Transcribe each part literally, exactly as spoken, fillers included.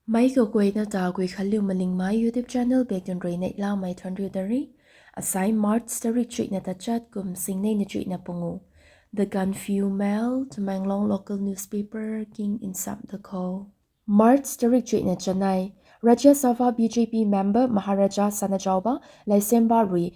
Meic kaguayna ta Guikhanliu Malingmei YouTube channel bak tun rui neihlamei thuanriu da ri. Asai March tarik chuihna tachat kum singnei na chuihna pungu. The Gaanphiu Mail, Tamenglong local newspaper king nsam da khou. March tarik chuihna chanei, Rajya Sabha B J P member Maharaja Sanajaoba Leisemba rui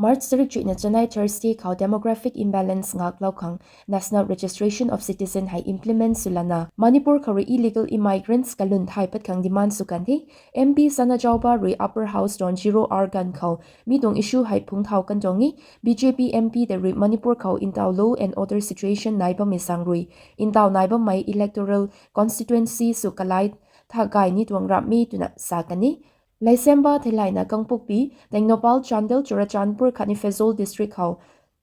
March tarik chuihna chanei Thursday khou demographic imbalance ngaklou khang National Registration of Citizen hei implement swlana Manipur khou rui illegal immigrants kalun thay pat khang demand sw kan the. M P Sanajaoba rui Upper House tuang zero hour ganv khou mi tuang issue hei phungc thau kan tuang e. B J P M P tei rui Manipur khou ntaw law and order situation nai bammei zaeng rui ntaw nai bammei electoral constituency sw kalai tha gay ni tuang ramh e twna sa kan e. Leisemba theilayna Kangpokpi, Tengnoupal, Chandel, Churachandpur khatni Pherzawl district khou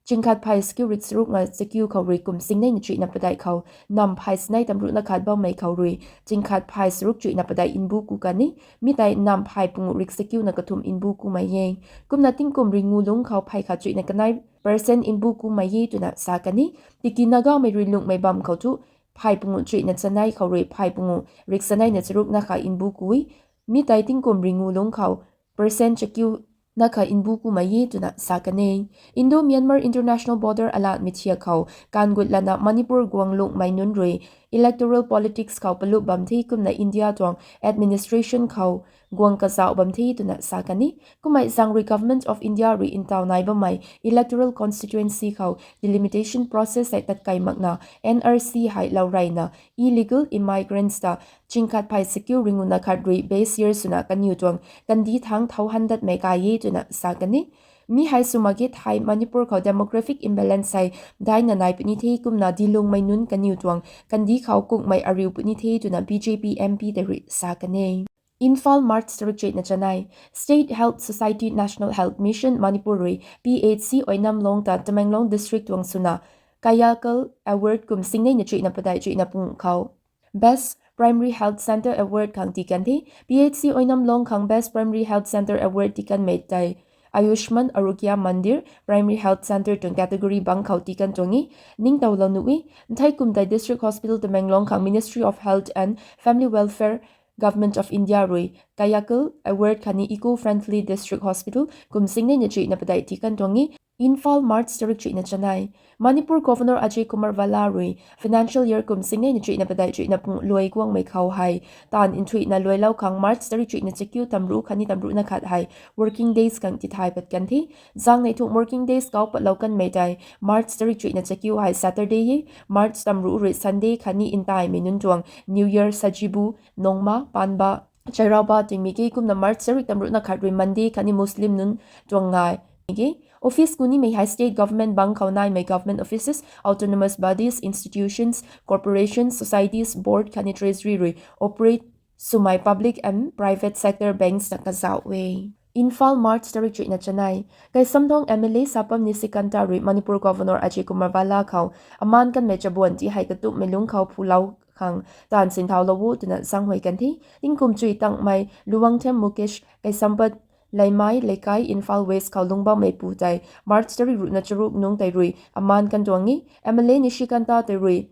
chingkhat phay chakiu rik charuk nga chakiu khou rui kum singnei na chuihna padeih khou nam phay singnei tamruhna khat bammei khou rui chingkhat phay charuk chuihna padeih mbu ku kan e. Mi tei nam phay pungu rik chakiuna kathumh mbu kumei e. Kumna tingkum ringu lungc khou phay khat chuihna kanei percent mbu kumei e twna sa kan e. Tiki Nagamei rui lungmei bam khou thu phay pungu chuihna chanei khou rui phay pungu rik chanei na charukna kha mbu ku e. Mi tei tingkum ringu lungc khou percent chakiuna kha mbu kumei e twna sa kan e. Indo-Myanmar international border alatmei thiak khou kanv gut lana Manipur guang lungmei nunc rui electoral politics khou palup bam the kumna India tuang administration khou guang kazauh bam the twna sa kan e. Kummei zaeng rui Government of India rui ntaw nai bammei electoral constituency khou delimitation process hei tatkai makna N R C hei lou reyna illegal immigrants ta chingkhat phay chakiu ringuna khat rui base year swna kaniw tuang kandih thangc thau han datmei kai e twna sa kan e. Mi hei sw mak ge thei Manipur khou demographic imbalance hei daina nai puni the kumna dilungmei nunc kaniw tuang kandih khou kungmei ariu puni the twna B J P M P tei rui sa kan e. Imphal, March tarik chuihna chanei, State Health Society National Health Mission Manipur rui P H C Oinamlong ta Tamenglong district tuang swna Kayakalp Award kum singnei na chuihna padeih chuihna pungu khou Best Primary Health Centre Award khang tii kan the. P H C Oinamlong khang Best Primary Health Centre Award tii kanmei tei Ayushman Arogya Mandir Primary Health Centre tuang category bangc khou tii kan tuang e. Ningtowlou nuh e, nthei kum tei District Hospital Tamenglong khang Ministry of Health and Family Welfare, Government of India rui Kayakalp Award khatni Eco Friendly District Hospital kum singnei na chuihna padeih tii kan tuang e. Imphal, March tarik chuihna chanei, Manipur Governor Ajay Kumar Bhalla rui financial year kum singnei na chuihna padeih chuihna pungu luai guangmei khou hei taanv nthuihna luailou khang March tarik chuihna chakiu tamruh khatni tamruhna khat hei working days khang tithay pat kan the. Zaengnei thuk working days kau patlou kanmei tei March tarik chuihna chakiu hei Saturday e, March tamruh rui Sunday khatni ntaimei nunc tuang New Year, Sajibu Nongma, Panba, Chairauba tingmei ge. Kumna March tarik tamruhna khat rui Monday khatni Muslim nunc tuang ngai ge. Office ku nimei hei state government bangc khou naimei government offices, autonomous bodies, institutions, corporations, societies, board khatni treasury rui operate swmei public and private sector banks na kazauh e. Imphal, March tarik chuihna chanei, Keisamthong M L A Sapam Nishikanta rui Manipur Governor Ajay Kumar Bhalla khou amaan kanmei chabuan ti hei katumhmei lungc khou phulou khang taanv sinthaulou o twna zaenghuay kan the. Tingkum chuih tangmei Luwangthem Mukesh, Keishampat Leimai Leikai, Imphal West khou lungc bammei pu tei March tarik ruhna charuk nungc tei rui amaan kan tuang e. M L A Nishikanta tei rui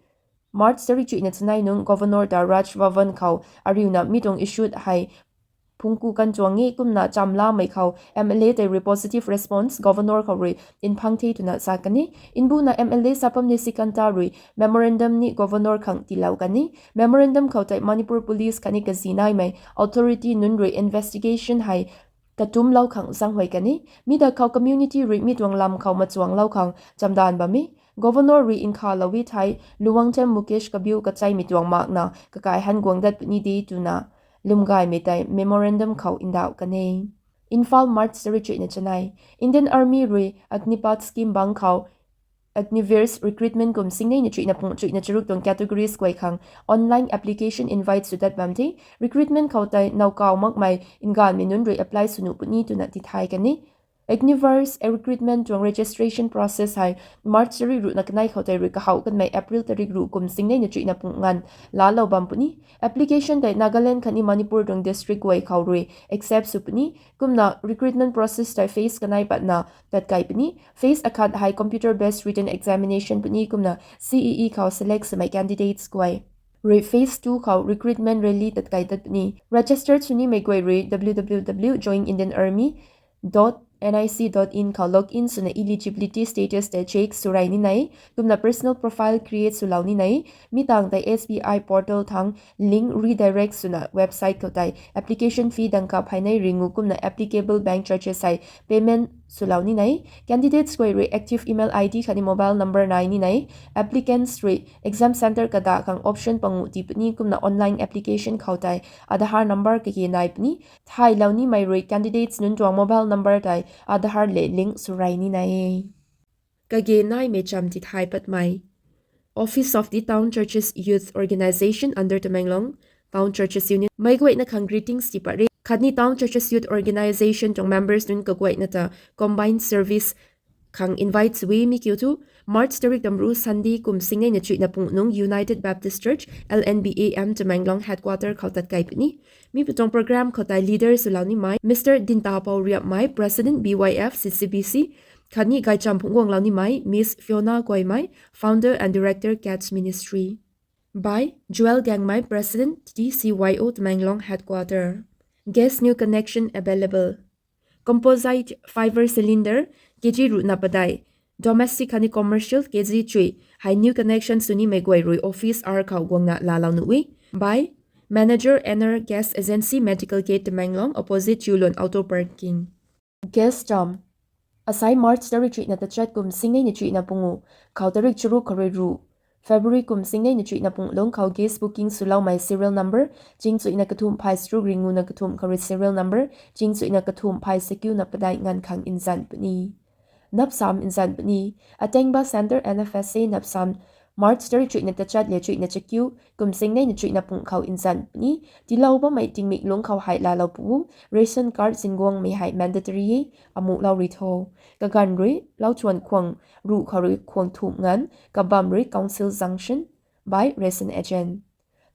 March tarik chuihna chanei nungc Governor ta Raj Bhavan khou ariuna mi tuang issue hei phungc ku kan tuang e. Kumna chamlamei khou M L A tei rui positive response Governor khou rui nphang the twna sa kan e. Mbuna M L A Sapam Nishikanta rui memorandum ni Governor khang tiilou kan e. Memorandum khou tei Manipur Police khatni kazi naimei authority nunc rui investigation hei katumclou khang zaenghuay kan e. Mi da khou community rui mi tuang lam khou machuanglou khang chamdanv bam e. Governor rui nkhavlou e thei Luwangthem Mukesh kabiu kacheimei tuang makna kakai han guang dat puni de twna lwmgaymei tei memorandum khou ndauh kan e. Imphal, March tarik chuihna chanei, Indian Army rui Agnipath scheme bangc khou Agniveer recruitment kum singnei na chuihna pungu chuihna charuk tuang categories guay khang online application invite sw dat bam the. Recruitment khou tei nowkaw makmei nganvmei nunc rui apply sw nuh puni twna tithay kan e. Agniveer recruitment tuang registration process hei March tarik ruhna kanei khou tei rui kahouh kanmei April tarik ruh kum singnei na chuihna pungu nganv laalou bam puni. Application tei Nagaland khatni Manipur tuang district guay khou rui accept sw puni. Kumna recruitment process tei phase kanei patna tatkai puni. Phase akhat hei computer based written examination puni kumna C E E khou select swmei candidates guay rui phase two khou recruitment rally tatkai tat puni. Registered sw nimei guay rui w w w dot join indian army dot n i c dot in khou log in swna eligibility status tei check sw rey ni nai. Kumna personal profile create swlou ni nai. Mi tangv tei S B I portal thang link redirect swna website khou tei application fee dangka phay nei ringu kumna applicable bank charges hei payment swlou ni nai. Candidates guay rui active email I D khatni mobile number nai ni nai. Applicants rui exam centre kadah khang option panguh tii puni kumna online application khou tei Aadhaar number kage nai puni. Thaylou nimei rui candidates nunc tuang mobile number tei Aadhaar le link sw rey ni nai. Kage naimei cham tithay patmei. Office of the Town Churches Youth Organisation under Tamenglong Town Churches Union meic guayna khang greetings tii pat re. Khatni Town Churches Youth Organisation tuang members nunc kaguayna ta combined service khang invite sw e. Mi kiu thu March tarik tamru Sunday kum singnei na chuihna pung nung United Baptist Church, L N B A M, Tamenglong headquarter khou tatkai puni. Mi pu tuang program khou tei leader swlou nimei Mister Dintapou Riapmei, President B Y F C C B C, khatni gaycham phungc guanglou nimei Miss Fiona Guaimei, Founder and Director, Cats Ministry. By Joel Gangmei, President, T C Y O, Tamenglong Headquarter. Guest new connection available. Composite fiber cylinder K G ruhna padeih, domestic khatni commercial K G chuih hei new connection sw nimei guay rui office hour khou guangna laalou nuh e. By Manager, Ener Gas Agency, Medical Gate, Tamenglong, opposite Chiulun Auto Parking. Guest cham. Asai March tarik chuihna tachat kum singnei na chuihna pungu khou tarik charuk khou rui ruh February kum singnei na chuihna pung lung khou guest booking swloumei serial number ching chuihna kathumh phay charuk ringuna kathumh khou rui serial number ching chuihna kathumh phay chakiuna padeih nganv khang nzan puni. Napsam nzan puni. Atengba Centre N F S A Napsam March tarik chuihna tachat le chuihna chakiu kum singnei na chuihna pung khou nzan puni. Tiilou bammei tingmik lungc khou hei laalou pu. Ration card zinguangmei hei mandatory e, amuhlou rui tho. Kaganv rui lauchuan khwang ruh khou rui khwang thumh nganv, kabam rui Council Junction, by ration agent.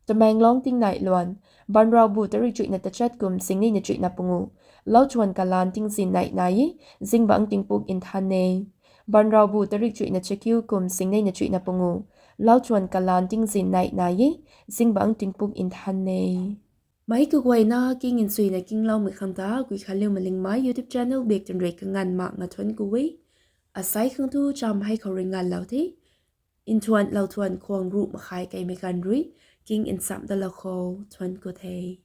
Tamenglong tingnai luan. Banraubu tarik chuihna tachat kum singnei na chuihna pungu. Lauchuan kalan tingzin nai nai e, zingbangc tingpuk nthan e. Banraubu tarik chuihna chakiu kum singnei na chuihna pungu. Lauchuan kalan tingzin nai nai e, zingbangc tingpuk nthan e. Meic kaguayna king nchuina kingloumei khang ta Guikhanliu Malingmei YouTube channel bak twn rui kanganv mak nga thuanc ku e. Asai khang thu cham hei khou rui nganvlou the. Nthuanlou thuan khwang ruh makhai keimei ganv rui king nchamh dalou khou thuanc ku the.